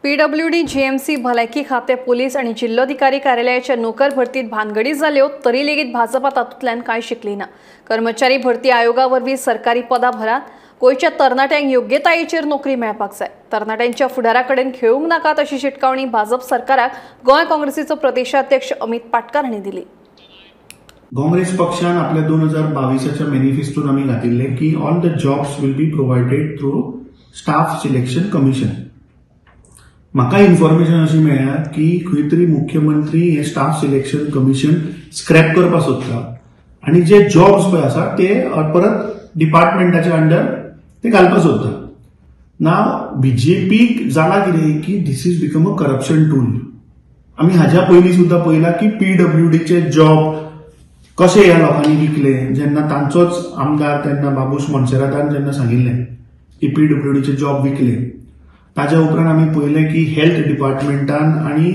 PWD, GMC, भलायकी खाते, police आणि जिल्होधिकारी कार्यालयाच्या नोकर भरतीत भानगडी झाल्यो तरी लेगीत भाजपा तातूंतल्यान कांय शिकली ना। कर्मचारी भरती आयोगा वरवीं सरकारी पदां भरात, गोंयच्या तरणाट्यांक योग्यतायेचेर नोकरी मेळपाक जाय। तरणाट्यांच्या फुडारा कडेन खेळूंक नाकात अशी शिटकावणी भाजप सरकाराक गोंय काँग्रेसीचो प्रदेशाध्यक्ष अमित पाटकार हांणी दिली। काँग्रेस पक्षान आपल्या 2022 मॅनिफेस्टोन आमी घातिल्लें की all the jobs will be provided through staff selection commission. म्हाका इन्फॉर्मेशन अशी मेळ्ळ्या की खंय तरी मुख्यमंत्री हे स्टाफ सिलेक्शन कमिशन स्क्रॅप करपाक सोदता आनी जे जॉब्स पळय आसा ते परत डिपार्टमेंटाच्या अंडर ते घालपाक सोदता। नाव बीजेपीक जाला कितें की this is become a corruption tool. आमी हाज्या पयलीं सुद्दां पळयलां की पीडब्ल्यूडीचे जॉब कशे ह्या लोकांनी विकले, जेन्ना तांचोच आमदार तेन्ना बाबूश मोन्सेरातान जेन्ना सांगिल्लें की पीडब्ल्यूडीचे जॉब विकले, ताज्या उपरांत आमी पळयलें की हेल्थ डिपार्टमेंटान आनी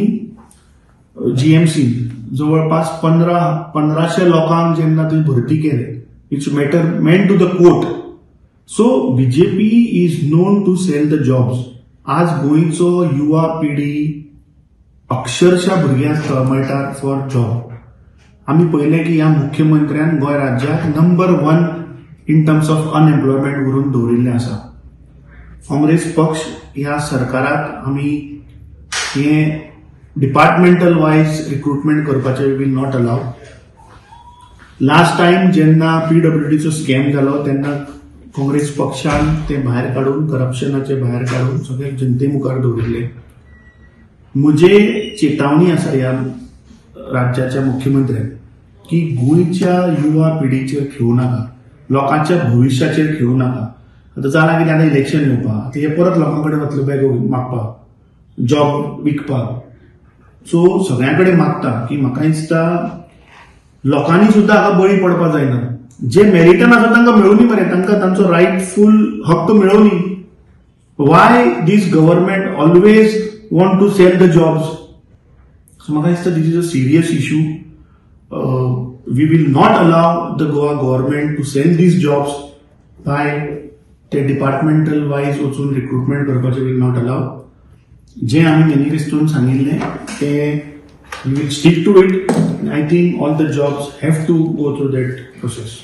जीएमसी जवळपास 1500 लोकांक जेन्ना थंय भरती केले, it's matter meant to the court. So BJP is known to sell the jobs. आज गोंयचो युवा पिढी अक्षरशः भुरग्यांक तळमळटात फॉर जॉब। आमी पळयलें की ह्या मुख्यमंत्र्यान गोंय राज्याक number 1 in terms of unemployment व्हरून दवरिल्लें आसा। काँग्रेस पक्ष ह्या सरकाराक आमी हे डिपार्टमेंटल वायज रिक्रुटमेंट करपाचें will not allow. Last time जेन्ना पीडब्ल्यूडीचो स्कॅम जालो तेन्ना काँग्रेस पक्षान ते भायर काडून, करप्शनाचे भायर काडून सगळे जनते मुखार दवरिल्ले। म्हजे चेतावणी आसा ह्या राज्याच्या मुख्यमंत्र्याक की गोंयच्या युवा पिढीचेर खेळूं नाका, लोकांच्या भविश्याचेर खेळूं नाका। आतां जालां कितें, आतां इलेक्शन येवपा, आतां हे परत लोकां कडेन वतले बॅगो मागपाक, जॉब विकपाक। सो सगळ्यां कडेन मागता की म्हाका दिसता लोकांनी सुद्दां हाका बळी पडपाक जायना। जे मेरिटान आसा तांकां मेळुनी मरे, तांकां तांचो रायटफूल हक्क मेळोनी। Why this government always want to sell the jobs? So म्हाका दिसता this is a serious issue. We will not allow the Goa government to sell these jobs by ते डिपार्टमेंटल वायज वचून रिक्रुटमेंट करपाचें will not allow. जे आमी मॅनिफेस्टोन सांगिल्लें ते we will stick to it. I think all the jobs have to go through that process.